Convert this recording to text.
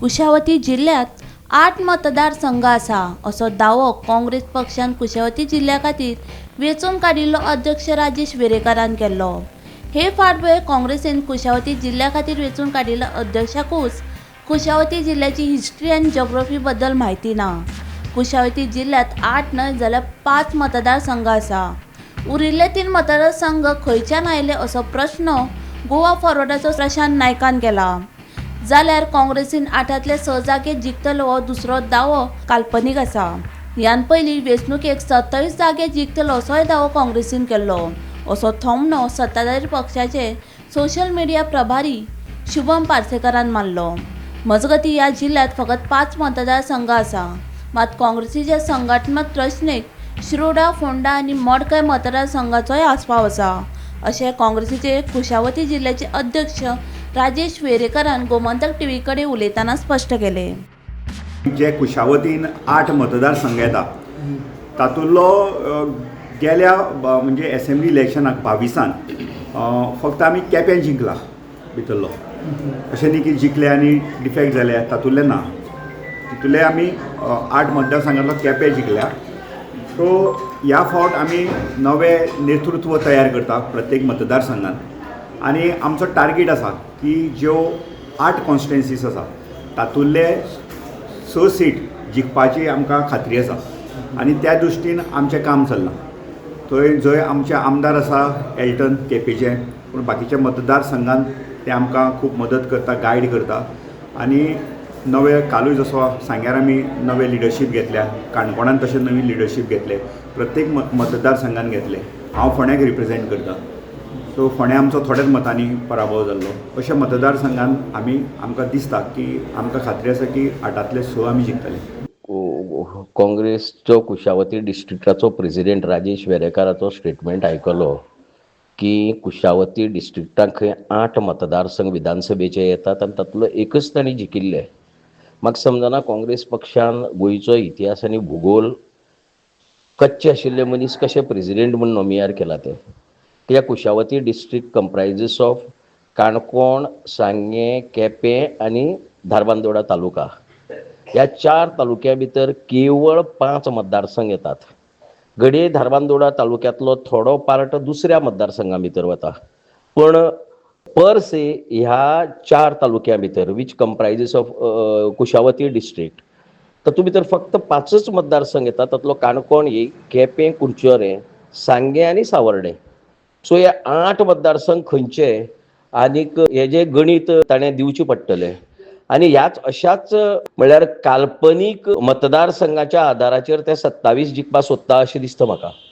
कुशावती जिल्ल्यांत 8 मतदारसंघ आसा असो दावो काँग्रेस पक्षान कुशावती जिल्ल्या खातीर वेंचून काडिल्लो अध्यक्ष राजेश वेरेंकारान केल्लो. हे फाटभुंयेर काँग्रेसीन कुशावती जिल्ल्या खातीर वेंचून काडिल्ल्या अध्यक्षाकूच कुशावती जिल्ल्याची हिस्ट्री आनी जोग्राफी बद्दल म्हायती ना. कुशावती जिल्ल्यांत 8 न्हय जाल्यार 5 मतदारसंघ आसा. उरिल्ले 3 मतदारसंघ खंयच्यान आयले असो प्रश्न गोवा फॉरवर्डाचो प्रशांत नायकान केला. जाल्यार काँग्रेसीन 8ांतले 6 जागे जिखतलो हो दुसरो दावो काल्पनीक आसा. ह्यान पयलीं वेंचणुकेक 27 जागे जिखतलो असोय दावो काँग्रेसीन केल्लो असो थोमणो सत्ताधारी पक्षाचे सोशल मिडिया प्रभारी शुभम पार्सेकारान मारलो. मजगतीं, ह्या जिल्ल्यांत फकत 5 मतदारसंघ आसा. मात काँग्रेसीच्या संघटनात्मक रचनेक शिरोडा, फोंडा आनी मडकय मतदारसंघाचोय आस्पाव आसा अशें काँग्रेसीचे कुशावती जिल्ल्याचे अध्यक्ष राजेश वेरेंकारान गोमंतक टीव्ही कडेन उलयतना स्पश्ट केलें. जे कुशावतीन 8 मतदारसंघ येता, तातूंतलो गेल्या म्हणजे एसेंब्ली इलेक्शनाक 22न फक्त आमी केपें जिंकला भितरलो. अशें न्ही की जिखले आनी डिफेक्ट जाले, तातूंतले ना. तितूंतले आमी 8 मतदारसंघांतलो केपें जिखल्या. सो ह्या फावट आमी नवें नेतृत्व तयार करता प्रत्येक मतदारसंघात आनी आमचो टार्गेट आसा की ज्यो 8 कॉन्स्टिट्युएन्सीस आसा, तातूंतले 6 सीट जिखपाची आमकां खात्री आसा आनी त्या दृश्टीन आमचें काम चल्लां. थंय जंय आमचे आमदार आसा एल्टन केपेंचे, पूण बाकीच्या मतदारसंघान ते आमकां खूब मदत करता, गायड करता. आनी नवे कालूय जसो सांग्यार आमी नवे लिडरशीप घेतल्या, काणकोणान तशें नवीन लिडरशीप घेतले, प्रत्येक मतदारसंघान घेतले. हांव फोंड्याक रिप्रेजेंट करता, सो फोंड्या आमचो थोड्याच मतांनी पराभव जाल्लो. अशा मतदारसंघान आमी आमकां दिसता की आमकां खात्री आसा की 8ांतले 6 आमी जिखतले. काँग्रेसचो कुशावती डिस्ट्रिक्टाचो प्रेसिडेंट राजेश वेरेंकाराचो स्टेटमेंट आयकलो की कुशावती डिस्ट्रिक्टाक खंय 8 मतदारसंघ विधानसभेचे येतात आनी तातूंतलो एकच तांणी जिखिल्ले. म्हाका समजना, काँग्रेस पक्षान गोंयचो इतिहास आनी भुगोल कच्चे आशिल्ले मनीस कशे प्रेसिडेंट म्हूण नोमियार केला ते? कित्याक कुशावती डिस्ट्रिक्ट कंप्रायजीस ऑफ काणकोण, सांगें, केपें आनी धारबांदोडा तालुका. ह्या 4 तालुक्या भितर केवळ 5 मतदारसंघ येतात. घडये धारबांदोडा तालुक्यांतलो थोडो पार्ट दुसऱ्या मतदारसंघा भितर वता, पण पर से ह्या 4 तालुक्या भितर, which comprises of Kushavati district, तातूंत भितर फक्त 5च मतदारसंघ येतात. तातूंतलो काणकोण एक, केपें, कुडचडें, सांगें आनी सावर्डें. सो हे 8 मतदारसंघ खंयचे आनीक हेजें गणीत ताणें दिवचें पडटलें. आनी ह्याच अशाच म्हणल्यार काल्पनीक मतदारसंघाच्या आदाराचेर ते 27 जिखपाक सोदता अशें दिसता म्हाका.